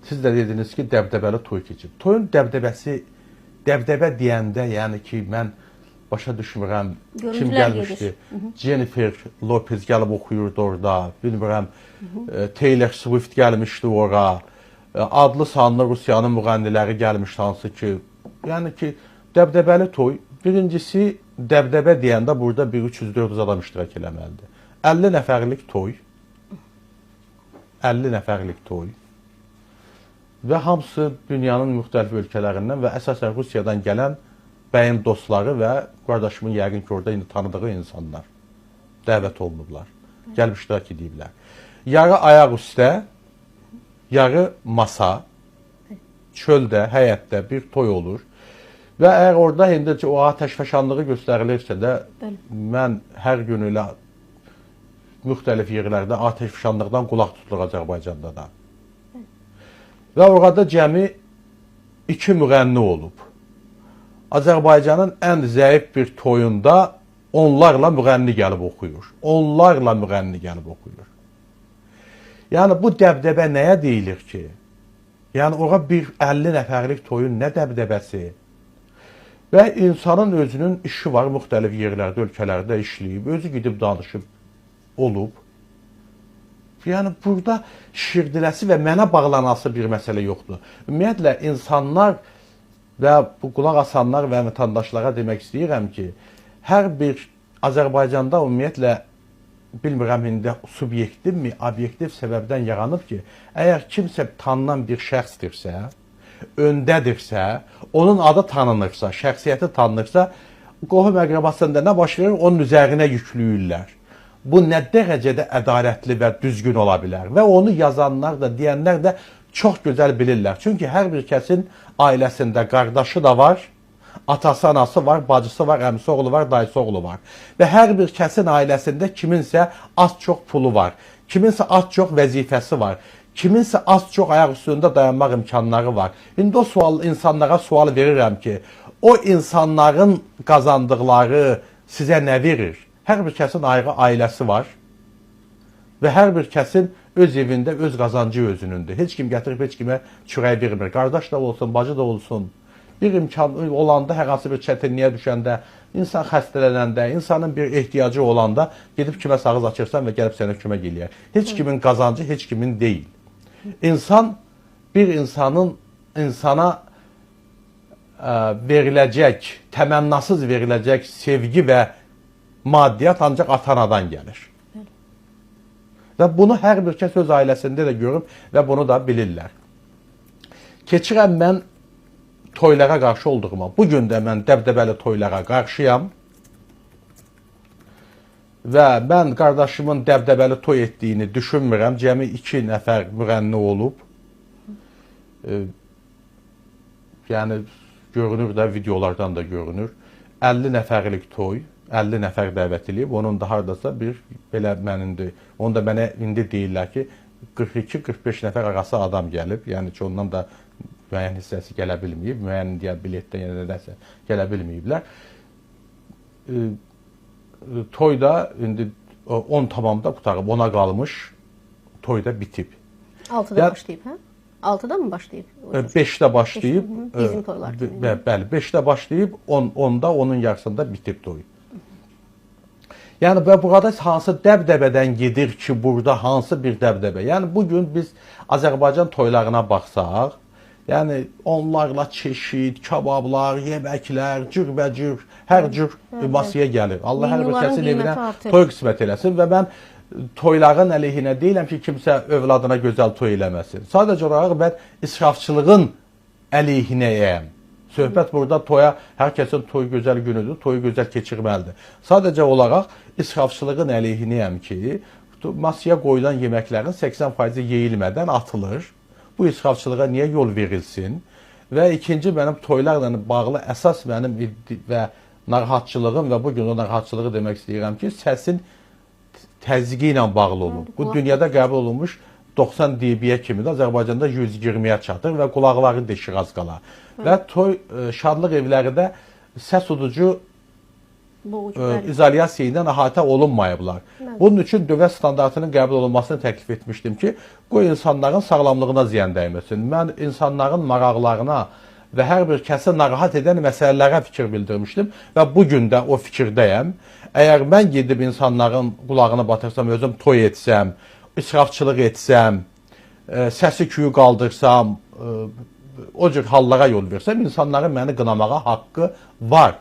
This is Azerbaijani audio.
Siz də dediniz ki, dəbdəbəli toy keçib. Toyun dəbdəbəsi, dəbdəbə deyəndə, yəni ki, mən başa düşmürəm kim gəlmişdi. Jennifer Lopez gəlib oxuyurdu orada, bilmirəm, Taylor Swift gəlmişdi ora. Adlı sanlı Rusiyanın müğənniləri gəlmişdi, hansı ki, yəni ki, dəbdəbəli toy. Birincisi, dəbdəbə deyəndə burada bir 300-400 adam iştirak eləməlidir. 50 nəfərlik toy. 50 nəfərlik toy. Və hamısı dünyanın müxtəlif ölkələrindən və əsasən Rusiyadan gələn bəyin dostları və qardaşımın yəqin ki, orada indi tanıdığı insanlar dəvət olunublar. Gəlib iştirak ediblər. Yarı ayaq üstə, yarı masa, çöldə, həyətdə bir toy olur. Və əgər orada indi o atəşfəşanlığı göstərilirsə də, mən hər gün elə müxtəlif yerlərdə atəşfəşanlıqdan qulaq tutulur Azərbaycanda da. Və orada cəmi 2 müğənni olub. Azərbaycanın ən zəif bir toyunda onlarla müğənni gəlib oxuyur. Onlarla müğənni gəlib oxuyur. Yəni bu dəbdəbə nəyə deyilir ki? Yəni ora bir 50 nəfərlik toyun nə dəbdəbəsi? Və insanın özünün işi var, müxtəlif yerlərdə, ölkələrdə işləyib, özü gedib danışıb olub. Yəni burada şişirdiləsi və mənə bağlanası bir məsələ yoxdur. Ümumiyyətlə insanlar və bu qulaq asanlar və vətəndaşlara demək istəyirəm ki, hər bir Azərbaycanda ümumiyyətlə bilmirəm indi subyektivmi, obyektiv səbəbdən yaranıb ki, əgər kimsə tanınan bir şəxsdirsə, öndədirsə, onun adı tanınırsa, şəxsiyyəti tanınırsa, qohum əqrəbasında nə baş verir, onun üzərinə yükləyirlər. Bu nə dərəcədə ədalətli və düzgün ola bilər? Və onu yazanlar da, deyənlər də çox gözəl bilirlər. Çünki hər bir kəsin ailəsində qardaşı da var, atası, anası var, bacısı var, əmisi oğlu var, dayısı oğlu var. Və hər bir kəsin ailəsində kiminsə az-çox pulu var, kiminsə az-çox vəzifəsi var, kiminsə az-çox ayaq üstündə dayanmaq imkanları var. İndi o sual, insanlara sual verirəm ki, o insanların qazandıqları sizə nə verir? Hər bir kəsin ayrı ailəsi var və hər bir kəsin öz evində öz qazancı özünündür. Heç kim gətirib heç kimə çörək vermir. Qardaş da olsun, bacı da olsun. Bir imkan olanda, hər hansı bir çətinliyə düşəndə, insan xəstələnəndə, insanın bir ehtiyacı olanda gedib kiməsə ağız açırsan və gəlib sənə kömək eləyər. Heç kimin qazancı heç kimin deyil. İnsan bir insanın insana veriləcək, təmənnasız veriləcək sevgi və maddiyat ancaq ata-anadan gəlir. Bəli. Və bunu hər bir kəs öz ailəsində də görüb və bunu da bilirlər. Keçirəm mən toylara qarşı olduğuma. Bu gün də mən dəbdəbəli toylara qarşıyam. Və mən qardaşımın dəbdəbəli toy etdiyini düşünmürəm. Cəmi 2 nəfər müğənni olub. Yəni görünür də, videolardan da görünür. 50 nəfərlik toy, 50 nəfər dəvət eləyib. Onun da hardasa bir belə mən indi, onu da mənə indi deyirlər ki, 42-45 nəfər arası adam gəlib. Yəni ki, ondan da müəyyən hissəsi gələ bilməyib, müəyyən deyə biletdən ya nədənsə gələ bilməyiblər. Toy da indi 10 tamamda qurtarıb, 10-a qalmış, toy da bitib. 6-da başlayıb, hə? 6-da mı başlayıb? 5-də başlayıb. Bizim toylar kimi. Bəli, 5-də başlayıb, 10-da, onun yarısında bitib toy. Yəni və burada hansı dəbdəbədən gedir ki, burada hansı bir dəbdəbə? Yəni bugün biz Azərbaycan toylarına baxsaq, yəni onlarla çeşid, kabablar, yeməklər, cürbəcür, hər cür masaya gəlir. Allah hər bir kəsin evinə toy qismət eləsin və mən toyların əleyhinə deyiləm ki, kimsə övladına gözəl toy eləməsin. Sadəcə olaraq mən israfçılığın əleyhinəyəm. Söhbət burada toya, hər kəsin toy gözəl günüdür, toyu gözəl keçirməlidir. Sadəcə olaraq israfçılığın əleyhinəyəm ki, masaya qoyulan yeməklərin 80% yeyilmədən atılır. Bu israfçılığa niyə yol verilsin? Və ikinci mənim toylarla bağlı əsas mənim və narahatçılığım və bugün o narahatçılığı demək istəyirəm ki, səsin təzyiqi ilə bağlı olub. Bu dünyada qəbul olunmuş 90 dB-yə kimi də Azərbaycanda 120-yə çatır və qulaqları deşir az qala. Və toy şadlıq evləri də səs uducu Boğucu, bəli. İzolyasiya ilə əhatə olunmayıblar. Bəli. Bunun üçün dövlət standartının qəbul olunmasını təklif etmişdim ki, qoy insanların sağlamlığına ziyan dəyməsin. Mən insanların maraqlarına və hər bir kəsi narahat edən məsələlərə fikir bildirmişdim və bu gün də o fikirdəyəm. Əgər mən gedib insanların qulağını batırsam, özüm toy etsəm, israfçılıq etsəm, səsi küyü qaldırsam, o cür hallara yol versəm, insanların məni qınamağa haqqı var.